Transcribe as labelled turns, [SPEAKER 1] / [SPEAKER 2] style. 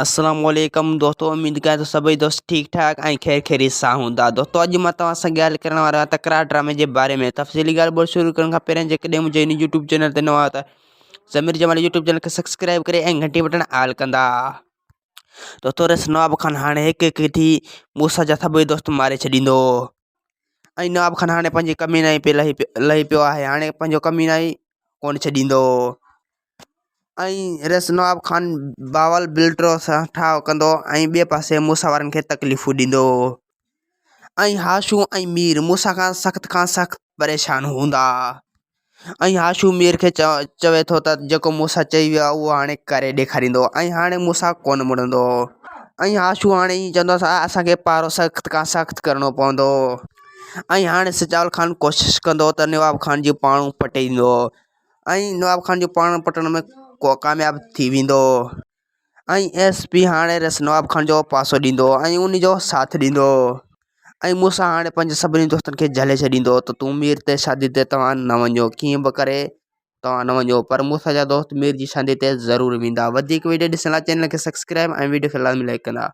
[SPEAKER 1] السلام عليڪم دوستو اميد ڪيان ٿو سڀئي دوست ٺيڪ ٺاڪ ۽ خير خيريت سان هوندا دوستو اڄ مان توهان سان ڳالهه ڪرڻ وارو آهيان تڪرار ڊرامي جي باري ۾ تفصيلي ڳالهه ٻولهه شروع ڪرڻ کان پهريان جيڪڏهن منهنجي هن يوٽيوب چينل تي نوان آهيو ته ضمير جمالي يوٽيوب چينل کي سبسڪرائب ڪري ۽ گهنٽي بٽڻ آل ڪندا دوستو رس نواب خان هاڻي هڪ هڪ ٿي موسيٰ جا سڀئي دوست ماري ڇڏيندو ۽ نواب خان هاڻي پنهنجي ڪمينائي پي لهي لهي پيو آهي هاڻي پنهنجو ڪمينائي ڪونه ڇڏيندو ۽ رئيس نواب خان بهاول بلٽرو سان ٺاهه ڪندو ۽ ٻئي پاسي موسيٰ وارن کي تڪليفون ڏيندو ۽ هاشو ۽ مير موسيٰ کان سخت کان سخت پريشان هوندا ۽ هاشو مير کي چوي ٿو ته جيڪو موسيٰ چئي ويو آهي اهو هاڻي ڪري ڏيکاريندو ۽ هاڻي موسيٰ ڪونه مڙندو ۽ هاشو هاڻي ائين چوندو آهي اسان کي پارو سخت کان سخت ڪرڻو پوندو ۽ هاڻي سجاول خان ڪوشش ڪندو ته نواب خان جون پاڙون پٽيندو ۽ نواب خان جو پاڻ پٽڻ ۾ ڪامياب ٿي ويندو ۽ ايس پي هاڻي رس نواب خان جو پاسو ڏيندو ۽ ان جو ساٿ ڏيندو ۽ موسيٰ هاڻي پنهنجي سڀني دوستن کي جهلي ڇڏيندو ته تون مير تي شادي تي توهان نه وڃو ڪيئن به ڪري توهان نه وڃو پر موسيٰ جا دوست مير جي شادي تي ضرور ويندا وڌيڪ ويڊيو ڏسڻ لاء چينل کي سبسڪرائب ۽ ويڊيو کي لازمي لائڪ ڪندا.